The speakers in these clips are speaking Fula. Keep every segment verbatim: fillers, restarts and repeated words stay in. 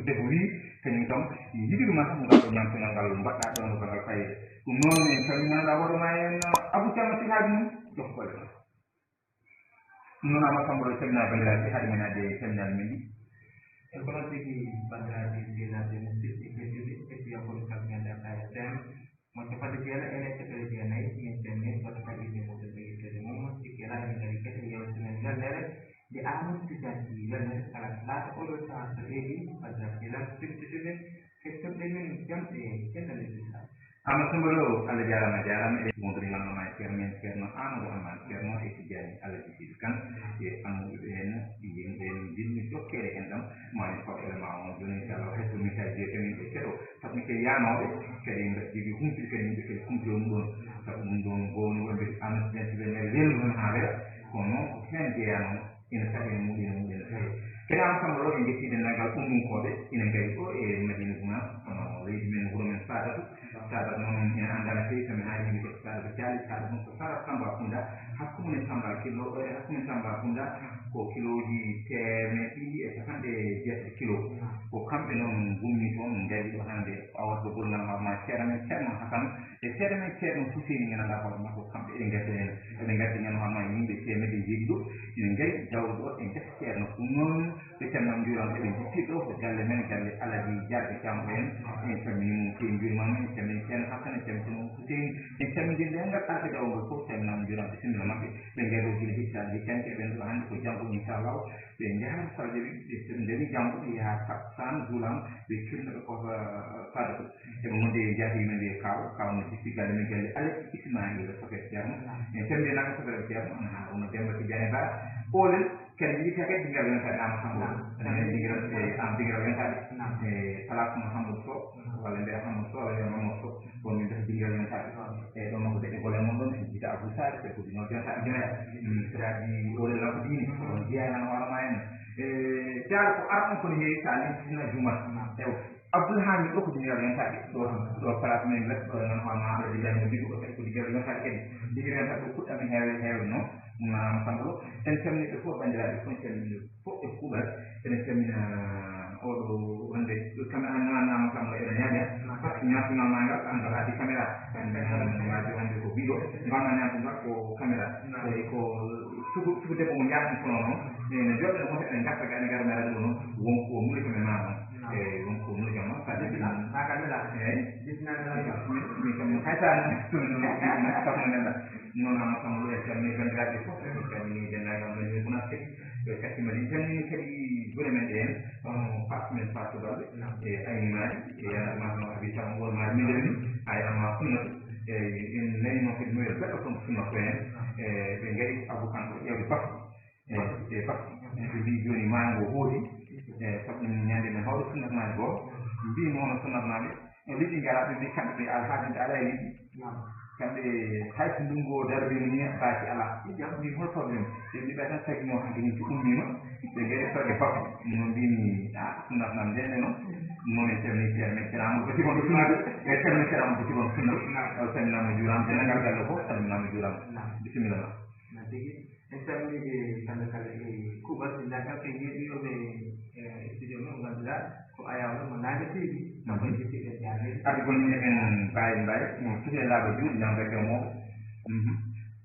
Debbo wii, kañum kam, yiɗi ɗum tan, ngal ɗo ñamtinal ngal mbaɗɗa ɗon ko ngal fayde. Ɗum noon, en calminaɗa hoore ma en, Abou Thiam, sihaaji mum, jox golle ma. Ɗum noon, Amadou Samba, ɗo calmina banndiraaɓe, haade men adde calminaɗo men ɗi. E kono tigi banndiraaɓe, sehilaaɓe, musidɓe tedduɓe, hettiyankooɓe Safina Dakar F M, mo capanɗe jeena e nay, capanɗe jeenayi, min calmini, kono kadi ɓe muɗum e yetteede mum, sikke alaa, en ngari kadi e yewtere men yolnere, nde Amadou Tidiane Sy yolnere kala laata oɗo sahaa so heedi, banndiraaɓe sehilaaɓe, musidɓe tedduɓe, hettoɓe men jam e cellal e duɗal. Amadou Samba Lo, Allah jaaraama, a jaaraama. Eɗen ngoodori nganndoma e Ceerno men, Ceerno Amadou Hamman, Ceerno e Tidiane, Allah jogii kan, e annuɓe ɓeen, yimɓe ɓeen, jinni jokkere en ɗam, ma en faw ele ma on. Jooni, inchallah, hay so message ji kamin ɓe keɗo, sabu mi kadi yaanooɓe, kadi mbaɗi jogii humpito kadi yimɓe kadi kumpito ɗum ɗoon. Sabu ɗum ɗoon, gowno wonde Amadou Tidiane Sy ɓe ngari renndo tan haa weeɓa, kono noon ko heen jeyanoo. Ina tawi e muɗum, ina muɗum, ina tawi. Kadi, aan Samba Lo, en njetti denndaangal Ummunkooɓe ina ngari ɗo e Madina Guma, kono leydi men, wuro men Saadatu. Saadatu noon ina anndaa no feewi, so mi haalii yimɓe ko Saadatu Caali, Saadatu noon ko Saadatu Tambacounda, hakkunde Tamba Kilo, e hakkunde Tambacounda ko kilooji teemeɗɗe ɗiɗi e capanɗe jeetati kilo. Ko kamɓe noon ngummi toon, ngari ɗo hannde, ko awata ko gurngal hoore ma, Ceerno men, Ceerno Hasan, e seeɗa men Ceerno Huseyni, nganndanɗaa hoore makko, kamɓe eɓe ngadda heen, eɓe ngadda heen hoore maa yimɓe teemedde jeeɗiɗo, ina ngari dawde ɗo e ngesa Ceerno. Ɗum noon, ɓe calminama, njuurama, eɓe njetti ɗo ko galle men, galle Alhaji Jarɓe Caam en. En calminii mo, en njuuriima mo, en calminii Ceerno Hasan, en calminii Ceerno Huseyni, en calminii denndaangal arɓe dawol ngol fof, calminama, njuurama, bisimilla maɓɓe. Ɓe ngari ɗo gila hitaande hitaande, eɓe ɗo hannde ko janngo, inchallah, ɓe njaha sarajeɓe, ɓe ndewi janngo, ɓe yaha Takkusaan, juulama, ɓe kirna ɓe kosa Saadatu. Eɓe ngondi e jaati men nde Kaaw, Kaaw no jippi galle men, galle Alaji Ismaila Sokere Ceerno. En calmini nanga Sokere Ceerno, ana Haruna Demba Tidiane Ba. Oolel, kadi mi yetta kadi dingiral yontaade Ama Sambo. Naam. Ana heen dingiral, e, am dingiral yontaade. Naam. E, Salat Mouhamadou Sow, walla mbiya Hamadou Sow, walla mbiya Mamadou Sow. Bon, min mbiyata dingiral yontaade. Naam. E, ɗon noon ko deƴƴo golle mon ɗon, en jiita Abou Sarr, ɓe ko ɗum noon yontaade. Mm, siraaji oolel rakko diine, ko ɗon jeyaa nan hoore ma en. E, jaara ko ar on kono heewi sa limtina juma. Naam. Ewa. Abdoul Hamid ɗo ko dingiral yontaade. Ɗo, ɗo place men les ɗo nan hoore ma, ɓe dingiral mo jigo ko kadi ko dingiral yontaade kadi. Dingiral yontaade ko kuɗɗam heewe, heewe noon. Maam Samba Lo, en calminii ɓe fof, banndiraaɓe fof, en calminii ɓe fof e kuuɓal. Eɗen calmina oɗo wonde kam, an, an, an, Samba Lo, eɗen ñaaƴa. Par ce que ñaamtunal ma ngal, an ngal addi caméra. An, an, an, waji hannde ko biɗo, mbanna ñaamtu ngal ko caméra. Tawi ko sugu, sugu debbo mo njahatmi kono noon. Ene joɗɗo mo heɓe ngarta ga, ene ngarta radio noon. Won ko muli ko men ma noon. E won ko muli kam noon. Sa debbi tan, sa caméra. Eyi. Bismillah. Min kam hay sa, min kam, min kam, min kam, Noon, Amadou Samba Lo, en calminii banndiraaɓe fof, en calminii denndaangal men Mounassé, e Kasimali, en calminii kadi gure men ɗeen, hono Fatou men Fatou Balde, e Ayni Mari, e Yaya Mama Abi Samba Wol Mari, min calminii, Ayni Mama Sunnatu, e en nanii noon kadi Noel Bello, toon Sunnatu en, e ɓe ngari Abou Kane ko ƴeewde batu, e, e batu, e ɓe mbii jooni maa ngo hooti, e sabu ɗum ñande men hawri Sunnatu Mari goo, mbii mi hono Sunnatu Mari, E liɗɗi ngalaa, ɓe mbii kamɓe ɓe alhaali nde alaa e liɗɗi. Naam. Kamɓe hay so ndunngu o darbiima ni, baasi alaa. Ɗi jam mbii hol problème? Ɓe mbii ɓe tan tagi noon hanki ni so ummiima, ɓe ngari fewde batu. No mbiimi, a, Sunnatu Mari ndenne noon. Noon en calminii ceerno men, ceerno Amadou Bati Bondo Sunnatu. En calminii ceerno Amadou Bati Bondo Sunnatu. Naam. O salminaama, juuraama, denndaangal galle fof salminaama, juuraama. Naam. Bisimilla ma. Naam tigi. En calminii ɓe kamɓe kala e kuuɓal, denndaangal ɓe yeeɗiiɓe e studio men, o ngannduɗaa ko Ayawno mo Naange T V. Kanko e jetti ɓe jaarnii. Arde gonɗinɓe men Baye Mbaye, mo Sule Laaɓa Juuɗe, Ñaw Bekkewo Mawɗo. Mhm.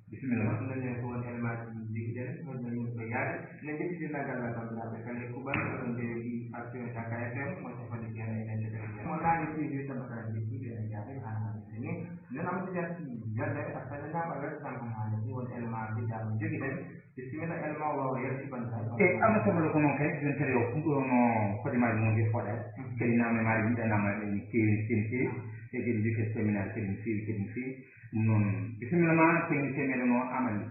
Bisimilla ma. Ɗum noon ko won élément ji ɗi njiɗen, won no yimɓe yaade. Eɗen njetti denndaangal banndiraaɓe kala e kuuɓal, oɗon ndewi ɗi Fatou Sow e Dakar F M, mo capanɗe jeenayi e nay capanɗe jeenayi. Mo Naange T V, Samba Kala njetti ɓe, en njaafii haa hannde ni. Nden Amadou Tidiane Sy, yolnde a salminaama, a weltanaama, haa hannde ni won élément mbiɗɗaa mo njogiɗen. Bisimilla, élément o waawa yalti banndiraaɓe. E Amadou Samba Lo, ko noon kay, jooni kadi o ɗo no hojomaaji mum nde fooɗaade. Mhm. Kadi naamne maaji mbiɗa naamna ɗe no feewi, feewi, feewi. E kadi mbiɗa kadi salminaade kadi no feewi, kadi no feewi. Ɗum noon, bisimilla ma, technicien meɗen o Amady.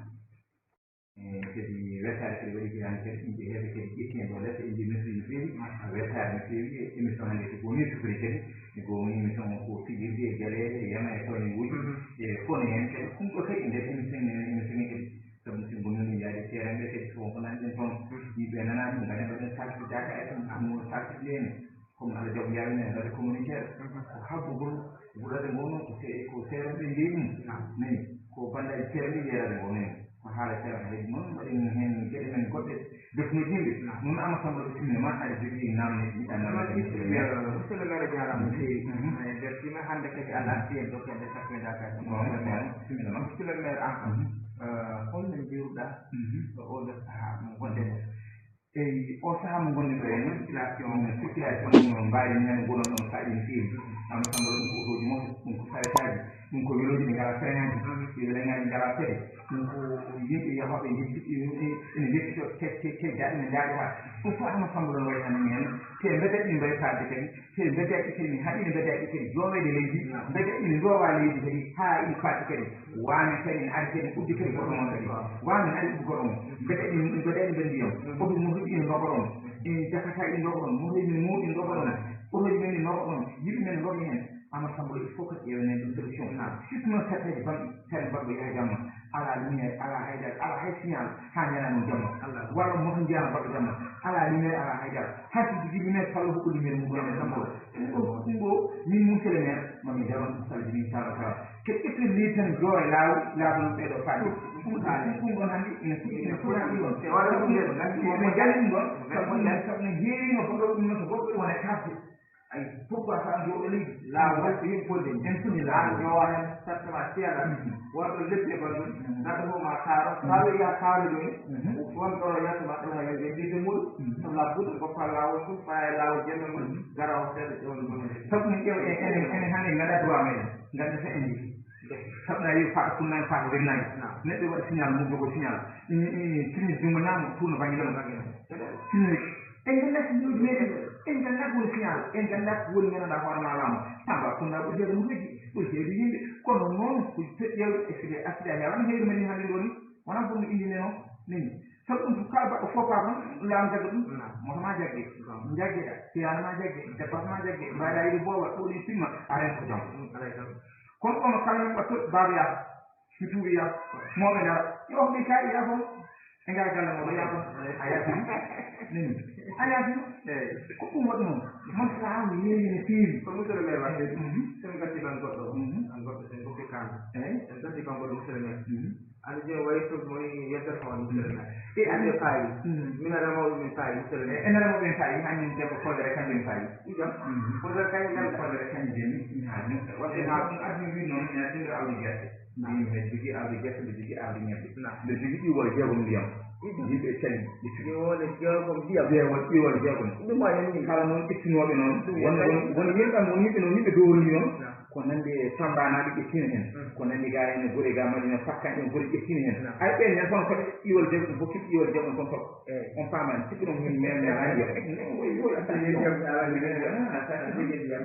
E kadi weltaare kadi waɗi ko yani kadi, yimɓe heewɓe kadi ƴetti heen ɗo lette, en njiɗi no feewi, no feewi. Weltaare no feewi, e émission hannde ko woni sufri kadi, ko woni émission o ko fijirde e jaleeɗe, e yama e tooñe nguuji, mhm, e fone heen kadi, ɗum ɗo kadi e nder émission, émission kadi. Sabu so gonnoɗen yaade seerenɓe kadi, so wonko nanɗen toon, mhm, yimɓe nanaani, mbaɗen, mbaɗen saltidaka e tan, ɗum woni saltidde en. Comme Allah jaaɓi yaade men radio communautaire, mhm, ko haggugol radio ngo noon, ko se-, ko seerenɓe njeyi ɗum. Naam. Nani, ko banndiraaɓe seerenɓe njeyi radio ngo, nani. Haala seeɗa haaji mon, mbaɗen heen geɗe men goɗɗe defnude yimɓe. Noon Amadou Samba ɗo simne ma, aɗa jogii namde, jiɗɗa namde. Monsieur le maire, jaaraama no feewi. Mhm. E nder ɗimen hannde kadi a arti en ɗo kadi sakkee Dakar. Bon, bon, simna ma. Monsieur le maire, an kam, eh, holno mbiruɗaa ɗo oo ɗoo sahaa mo ngonɗen ɗo? Eyi, o sahaa mo ngonɗen ɗo, en situation, situation no mbaawɗen ñande goɗɗo ɗon saɗi no feewi. Amadou Samba ɗum ko otooji mawɗi, ɗum ko saretaaji, ɗum ko welooji ɗi ngalaa frein, ɗi welooji ngalaa seede, ɗum ko yimɓe yahooɓe njetti, ene njettito kecce kecce daɗi ne ndaari ha. Ɗum fof Amadou Samba ɗon wayi hannde ni hannde, te mbedda ɗi mbayi faalde kadi, te mbedda ɗi kadi mi haɗi ne mbedda ɗi kadi jooweede leydi, mbedda ɗi ne ndoowa leydi kadi haa ina faalde kadi. Waamen kadi ene ari kadi ɓudde kadi goɗɗo mon kadi. Waamen ari ɓudde goɗɗo mon. Mbedda ɗi, mbedda ɗi mbendi on. Oɗo mo heɓi ene ndogoɗon. Ene jakata ɗi ndogoɗon. Mo heɓi muuɗi ndogoɗon. Oɗo men ni ndogoɗon. Yimɓe men ndogi heen. Amadou Samba il faut que ƴeewen ɗum solution. Surtout noon sartaaji banɗi, sare mbaɗɗo yaha jamma. Alaa lumière, alaa haydara, alaa hay signal haa ñalaa noon jamma. Walla moto njiyaama mbaɗɗo jamma. Alaa lumière, alaa haydara. Hay so jogii lumière, falla hokku lumière mum, Amadou Samba. Ɗum ɗo, ɗum ɗo, min monsieur le maire, mami daron ɗum salji min tawa tawa. Ke ƴetten ni tan joore laawol, laawol ɓee ɗo faati. Ɗum ɗo, ɗum ɗon hannde, ene fuɗi, ene fuɗi ɗum ɗon. Sabu ɗum ɗon, sabu ɗum ɗon, sabu no heewi no goɗɗo ɗum ɗon, so goɗɗo ɗum wona kafde. Ay, pourquoi ça, on joue au lit? Laawol, ko yimɓe polde. En fini laawol. An jowa hen, sartama siyala. Wonɗo leppi e banndum. Nata ko ma kaaro. Kaaro ya kaaro ɗum. Won ɗo yeeso ma ɗum, en ɓe jidde muɗum. Sabu la buɗe goppa laawol ɗum, faya e laawol jemme mum. Gara o seeɗa ƴewde mum. Sabu min ƴeew, en, enen, enen hannde en ngaɗa droit meɗen. Ngadda sa en jiki. Sabu na yi faɗa kunnan faɗa wirnani. Neɗɗo waɗa signal, mum jogo signal. Tinni junngo ñaamo, tuuno bannge nano. Tinni En nganndaa ko woni meɗen, en nganndaa ko woni signal, en nganndaa ko woni nganndanɗaa hoore maa laamu. Tamba Kunda ɓuri heeɗo mo heji, ɓuri heeɗo yimɓe. Kono noon ko ƴeewde e side accident heewani heewi men hannde ɗo ni. Wonaa bonno inde nde noon. Nini. Sabu ɗum ko kala baɗɗo foppa tan laamu jagga ɗum. Moto ma jagge. Jagge ɗa. Piyaano ma jagge. Dépasse ma jagge. Mbaɗa yiɗi booba ɗo ɗi simma. A ren ko jam. Kono kono kala men ɓatto baaba yaa. Mi tuubi yaa. Mawɓe dara. Yo mi kayi yaa fof. E ngaa galle mo yaa fof. A yaafino. Nini. A yaafino. Ko ɗum waɗi noon. Man ko laamu yeeyi no feewi. Ko monsieur le maire waɗde. Sen gatti kan goɗɗo. Kan goɗɗo sen goppi kan. En gatti kan goɗɗo monsieur le maire. Ani je wayi to mo yedda ko monsieur le maire. E ani fayi. Mina ramo min fayi monsieur le maire. En ramo min fayi. Ani debbo kodere kan min fayi. Ijam. Kodere kan min fayi. Kodere kan min fayi. Waɗde na ɗum admi wi noon ina ɗum awdi gerte. Min mbiɗa jogii aawdi gerte, mbiɗa jogii aawdi ñebbe. Mbiɗa jogii ƴiwol jeegom ndiyam. Yimɓe cali ɓe cuɓi. Ƴiwol jeegom ndiyam. Ƴiwol, ƴiwol jeegom. Ɗum waɗi kala noon ƴettinooɓe noon. Won, won, won yimɓe am, won yimɓe noon, yimɓe dowri noon. Ko nande Tambanaaɓe ƴettiino heen. Ko nande gaa en gure gaa Madina Fakkan en gure ƴettiino heen. Ay ɓeen ñande kono kadi ƴiwol jeegom, hokki ƴiwol jeegom kon toɓo. On paamaani, sikki noon min men men haa ndiyam.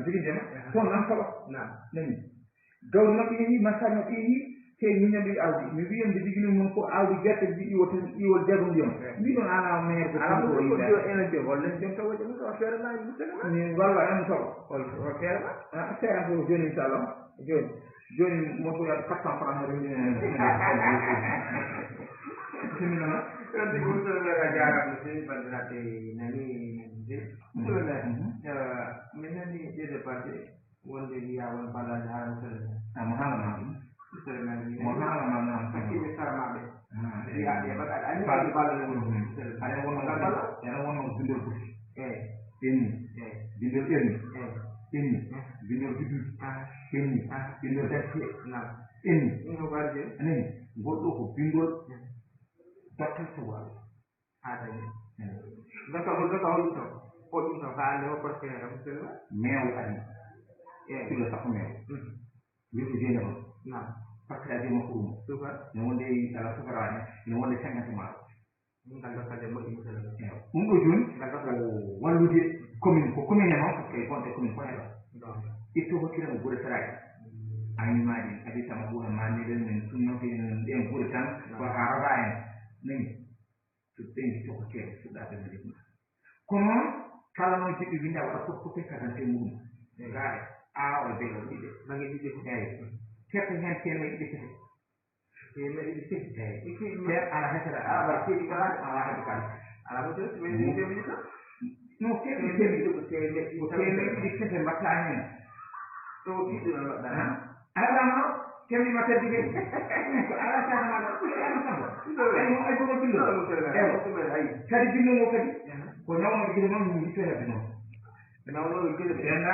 Jogii ndiyam. Nani? Gawri maɓɓe yehi, masal maɓɓe yehi, te ñiñam ɓe awdi. Mi wiyan ɓe jogino mum ko awdi gerte, mbi iwo tan, iwol jagum ɗiyam. Mbiɗon ala maire ko ala ko ko yo enen ɓe hollen jon tawo jam ko feere ma mi tege ma. Mi walla en to. Hol ko feere ma? Ah, feere ko joni inchallah. Joni. Joni mo ko yat quatre cents francs mo rewni. Joni non. Kadi ko to la jaara ko sey bandiraɓe nani nani de. Ko la. Min nani de de parti. Wonde wiya won ballaaji haa musere men. Ah, mo haalana ɗum. Musere men wiya. Mo haalana noon. Hakkiɓe sarmaaɓe. Ah, wiya ɓe mbaɗa aɗa anndi kadi ballal mum. Musere men. Aɗa wonno ngal ballal? Aɗa wonno bindol buti. Eh. Ɓenni. Eh. Bindol ɓenni. Eh. Ɓenni. Eh. Bindol bidduɗi. Ah. Ɓenni. Ah. Bindol dacce. Naam. Ɓenni. Ɗum ko ballal. Anani, ngol ɗo ko bindol. Eh. Docteur Sow Walo. Haa dañi. Gasa hol, gasa hol ɗum tan. Hol ɗum tan, so a annde o prochain ram, sella. Meew ari. Eh. Kilo sappo meew. Mhm. Wirdu jeene on. Naam. Pakkiraaji makko ɗum. Suka. No wonde ala sukaraani, no wonde cinquante maaro. Ɗum tan gasa de moƴƴi musala. Eewa. Ɗum ɗo jooni, ngal gasa ko wallude commune, ko commune e noon, parce que gonɗe commune ko heɗo. Donc. Itto hokkira mo gure saraji. Ani maɗi, adi sama buha ma ni ɗen min sunno fi ɗen gure tan, ko haraba en. Nani. So ɓendi toko teeɗo fuɗɗaade no jogma. Kono noon, kala noon jiɗɗo winnda waɗa fof fof e carte d'identité muɗum. Gaare, A o e B o ɗiɗi. Magi ɗiɗi fof. Eeyi. Kerte heen teemeɗɗe ɗiɗi kese. Teemeɗɗe ɗiɗi kese. Eeyi. Teer ala hesere, ala bar keeɗi kala, ala hesere kala. Ala mo jogii, min min teemeɗɗe ɗiɗi tan. No keeɗi teemeɗɗe ɗiɗi ko teemeɗɗe ɗiɗi kese mbaɗta heen. Ɗo ɗiɗi ɗo mbaɗɗa heen. Ala ma. Kemmi ma teddude. Ko ala saka ma ɗo. Ko ala saka. Ay mo ay bomo billo. Ewa. Kadi billo mo kadi. Ko nawma gide noon min yitto hedde noon. Nawma gide. E na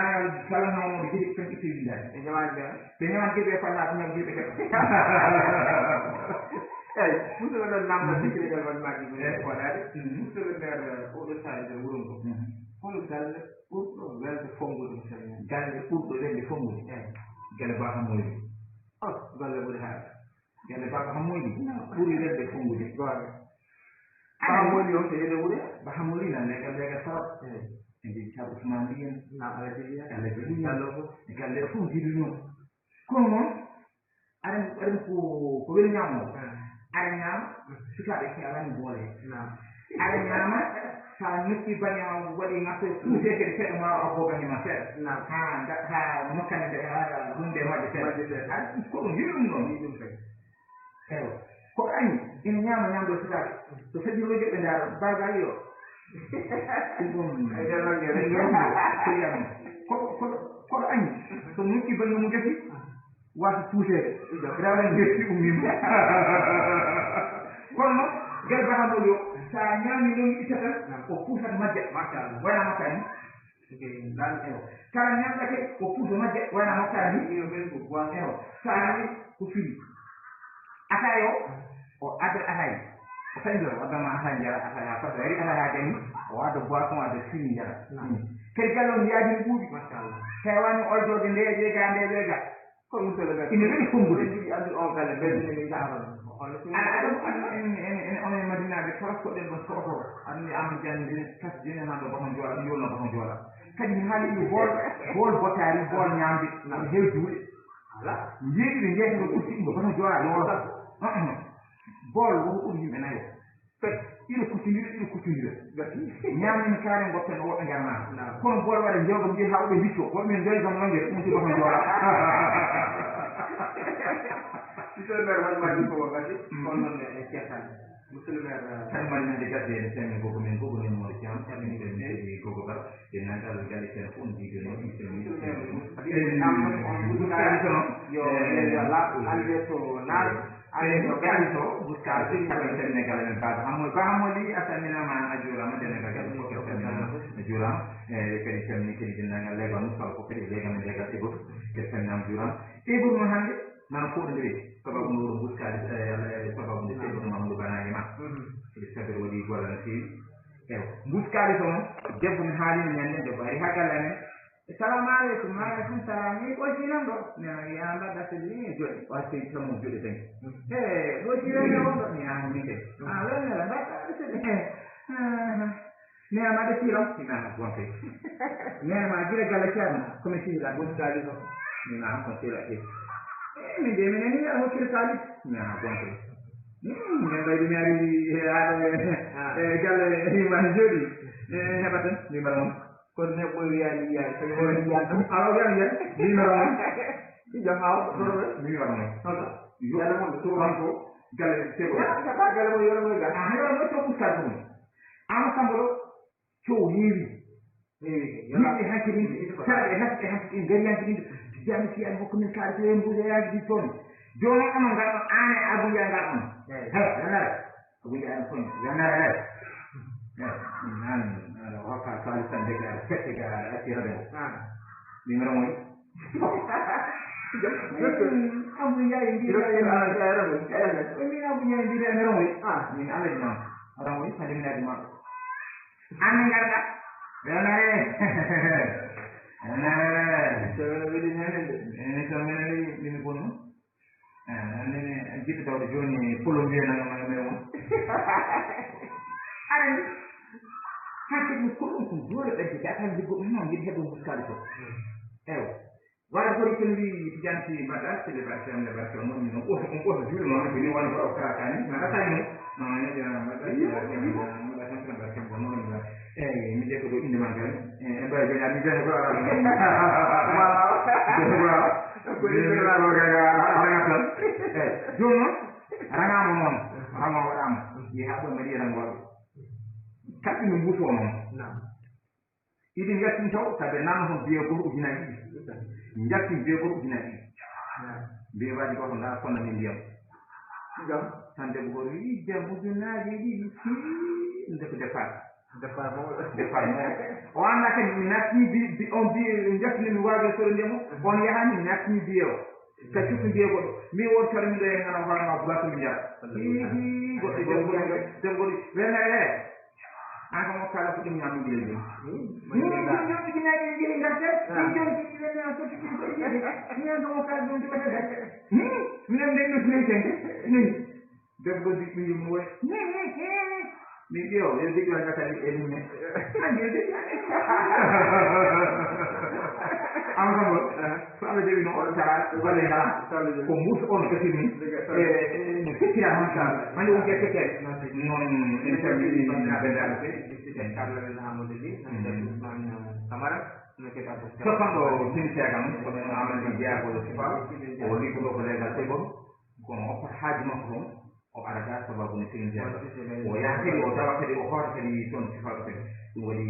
kala nawma gide tan itti windaade. E jamaade. Ɓe ñaman gide e falla ko ñam gide kadi. Eyi, musidɗo men namda sikkiɗe gal wonde majji men ko waɗaade. Musidɗo men oɗo sahaa e nder wuro ngo. Hol galle ɓurɗo welde fonngude mo salmini? Galle ɓurɗo welde fonngude. Eyi. Galle Ba Hamoyde. Oh, galle ɓuri haade. Galle Ba Hamoyde ɓuri welde fonngude. Goonga. Ba Hamoyde on ko yeɗo wuure? Ba Hamoyde nan legal legal torop. Eyi. E nde Ceerno Ousmane Ly en. Na Alaji Ly en. Alaji Ly en. Galle o fof. E galle o fof jiidu noon. Kono noon, aɗa aɗa ko ko weli ñaamo. Aɗa ñaama, sukaaɓe keewaani boole. Aɗa ñaama, so a nokki bannge ma waɗi ŋatto, puuse kadi seeɗa ma o boo bannge ma seeɗa. Ha nda- ha mokkani nde ha hunde majje seeɗa. Majje seeɗa. Aɗa ko ɗum yiɗi ɗum ɗon. Yiɗi ɗum kadi. Ewa. Ko añi, ina ñaama ñamde o sukaaɓe. So feddi roje ɓe ndaara, barga yo. Ɗum ɗum. Ay, ɗum ɗum. Ko yam. Ko ko ko añi. So nokki bannge mum gasi. Wasa puuseede. Rawani ndetti ummima. Kono noon, gel bahamol yo, so a ñaami noon itta tan, ko puusat majja. Machallah. Wona makka ni. Kala ñamɗake, ko puuso majja, wona makka ni. Iyo, men ko boisson. Ewa. So a ñaami, ko fini. Ataaya o, o adda ataaya. O tawi ɗo, o adda ma ataaya njara, ataaya, par ce que ari ataaya ha gani, o adda boisson, adda fini njara. Kadi galle on yaadi no ɓuuɓi. Machallah. Heewani oljorde nde ƴeega, nde ƴeega. Ko ɗum solo ɓe. Ina weli fonngude. Ɓe njiɗi addu on galle, ɓe njiɗi min njaha ɗon. Aɗa aɗa aɗa en en en onon madinaaɓe kala koɗen ɗon soto. Aɗa ni ama jannde kas jene nan ɗo bako joola, ɗum yolno bako joola. Kadi mi haali ɗum bool bool botaari, bool ñaamde. Aɗa heewi juuɗe. Ala. Njeeɗi ɓe njeeɗi ɗo ɓurti ɗum bako joola yoola. Bool woko ɓuri yimɓe nayo. Pet, ɗiɗo kuccondira, ɗiɗo kuccondira. Gati. Ñaamen kaare ngoppen o woɓɓe ngarnaama. Naam. Kono boole waɗa njewgam njeyi haa woɓɓe mbitto. Woɓɓe men njoyi kam nangere, ɗum tigi ko joola. Monsieur le maire, wadi majji ko gati. Mm. Kono noon e ceertani. Monsieur le maire, eh, tan mari nande gadde ene semme gogo men gogo men mo jam, tan min ɓe mi gogo bar. Denndaangal galle Ceerno fof no jiiduno ɗum, so mi Buskaali kono, yo, yo, yo laaɓ, alde to naaɗ, alde to buskaali to, buskaali to, buskaali to, buskaali to, buskaali to, buskaali to, Ba Hamoy, Ba Hamoy Ly, a salminaama, a juuraama, denndaangal galle fof, a salminaama, a juuraama. E, kadi calmini kadi denndaangal leegal mum, kala fof kadi leegal men leegal Ebor, kadi salminaama, juuraama. Ebor noon hannde, nana fooɗondiri, sababu no ɗum buskaali, e, sababu nde Seydou Mamadou Bana e ma. Kadi sabir waɗi golle no feewi. Ewa, buskaali ko noon, debbo mi haalino ñande, debbo ari haa galle amen. Salamu aleykum. Wa aleykum salam. Mi ɓoytii noon ɗo. Mi wi a mbaɗa sirri ni joɗi. Wa sey tamo joɗi tan. He, ɓoytii wonde wonɗo. Mi wi a min kay. A wonde la mbaɗa sirri. He. Mi wi a mbaɗa siram. Mi wi a bon kay. Mi wi a ma gila gala ceerno. Ko mi sila. Buskaali ko. Mi wi a ko sila ke. E, min de mi nani a hokkira kaalis. Mi wi a bon kay. Hmm, min mbaydi mi ari he aɗo e galle e ma joɗi. E, heɓa tan. Mi mbaɗa noon. Kono neɗɗo o wiyaani yiyaani, tawi hoore yiyaani tan. Awa wiyaani yiyaani. Numéro mon. Ɗiɗo haa o ɗo. Numéro mon. Hol ɗo? Yo. Galle mon ɗo, to kanko, galle sebo. Ya, ya, ba galle mon yoro mo ga. Ah, yoro mo to buskaali ɗum. Ama Samba ɗo, to heewi. Heewi. Yimɓe hanki ɗin, saabe e hanki, e hanki ɗin, gari hanki ɗin. Jami si an hokku min kaari to en mbuuɗe yaaji ɗi toon. Jooni on ngal ɗon, aan e Abuya ngal ɗon. Eyi. He, nana. Wuli an kon, yanare. Nan, nan, waka kali sande ga, sette ga, a tira de. Ah. Numéro mo. Abu Njaay ndi. Numéro mo. Numéro mo. Min Abu Njaay ndi numéro mo. Ah, min ala jina. Ara mo, hande min adima. An ngarda. Yanare. Yanare. Sewena weli nene de. Ene sewena weli, min bonno. Eh, nene, jiɗɗo tawde jooni, polo mbiye nanga ma, mbiye mo. Aran, hakke ɗum ko ɗum ko joole ɓen ko jatan liggo ɗum noon, yiɗi heɓo buskaali ko. Ewa. Wara gori ken wi, Tidiane si mbaɗa, c'est le barke am, le barke am, noon, on ɓoto, on ɓoto juuɗe noon, ko ni woni ko o karakani, na asani mo. No, ne, ne, ne, ne, ne, ne, ne, ne, ne, ne, ne, ne, ne, ne, ne, Eyi, mi ƴetta ko innde ma ngal. E, e mbawi joni, mi joni ko ala. Waaw. Waaw. Ko innde ma ngal, a, a, a, a, tan. Eyi, jooni noon, rangama noon, rangama waɗama. Yehi ha ɓoy mbaɗi rangooɓe. Kaɓɓi no mbuuso noon. Naam. Iɗi ngattin taw, tabe nana hon biye goto ujunaaji ɗiɗi. Ngattin biye goto ujunaaji ɗiɗi. Mbiimi waɗi goto ndaa fonna min ndiyam. Ngam tan debbo goto wi, "Ijjam ujunaaji ɗiɗi, fii, nde ko départ." Départ mawɗo. Départ mawɗo. O anndaa kadi mi naatni bi, bi, on bi, njottini mi waawi soɗo ndiyam o, on yahaani mi naatni biye o. Ka cukki mbiye goɗɗo. Mi won tara mi ɗo en ngana hoore ma bulato mi njara. Hihi, goɗɗo debbo goɗɗo, debbo goɗɗo. Wena, eh. An kam o kala ko ɗum ñaami jeyde. Min jom jom ujunaaji ɗiɗi ngarten. Min jom jom ujunaaji ɗiɗi ngarten. Min jom jom ujunaaji ɗiɗi ngarten. Min nden ɗum min jende. Min. Debbo jikki ɗum yumno woy. Min ƴeew, yo jikki walla kadi e min. An yo jikki. An kam ɗo. So Allah jaɓi no oɗo tara, walla ngala. Ko mbuus on kasir ni. E, e, no feccira hon kam. Hande on ke feccere. Non en calmini banndiraaɓe. Capanɗo tini seekan, ko ɗum Amadou Jeyaa ko Sifal, o liggoɗo ko leegal Ebo, kono o okkata haaju makko toon, o ara ga sababu no tini seekan. O yaha kadi, o tawa kadi, o hoota kadi toon Sifal kadi. Ɗum waɗi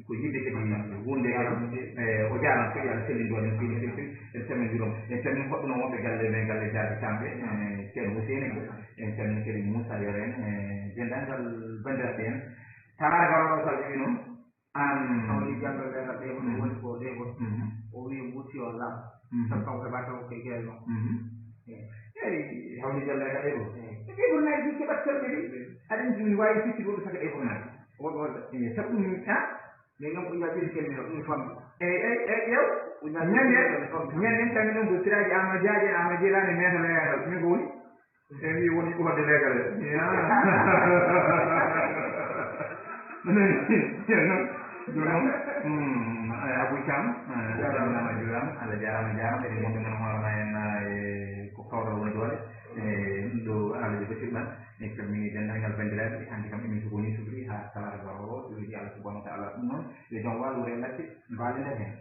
ko yiɗde kadi wonde kadi, e, o jaarama kadi, Allah sellini ɗum en fini fini fini. En calmini ɗum. En calmini hoɓɓe noon wonɓe galle men, galle Jaabi Kamɓe, e, Ceerno Huseyni en. En calmini kadi Moussa Yoro en, e, denndaangal banndiraaɓe en. Talaata garooɗo, so Allah jaɓi noon, An. Hawni Jallo leeral ɗe, ɗum woni ko ɗe, o wi wuti o lam. Sabu kanko heɓata ko koye geel makko. Eyi, Hawni Jallo leeral ɗe ɗo. Ɗe ɓurnaaji ɗi keɓat kelɓe ɗi. Aɗa anndi min waawi fittirude saka ɗe ɓurnaaji. Won, won. Eyi, sabu ɗum, ha? Min kam ko ñaɓɓiɗi kelmi ɗo, ɗum famɗi. Eyi, eyi, eyi, yew. Ñande, ñande tan min ɗum ko siraaji Ama Jaaje, Ama Jilaani, meeto leeral. Min ko woni? E wi woni ko wadde leegal. Jono, jono, Abou Thiam, salminama, juurama, Allah jaarama, jaarama, eɗen gomɓe men hoorema en, e ko kawral woni doole. E ɗum ɗo Allah jogo sirɗan. En calmini denndaangal banndiraaɓe, hannde kam emin sugoni sugri haa talaata garoowo, so weli Allah subhanahu wa taala. Ɗum noon, yo jom waal wure latte, mbaale nder heen.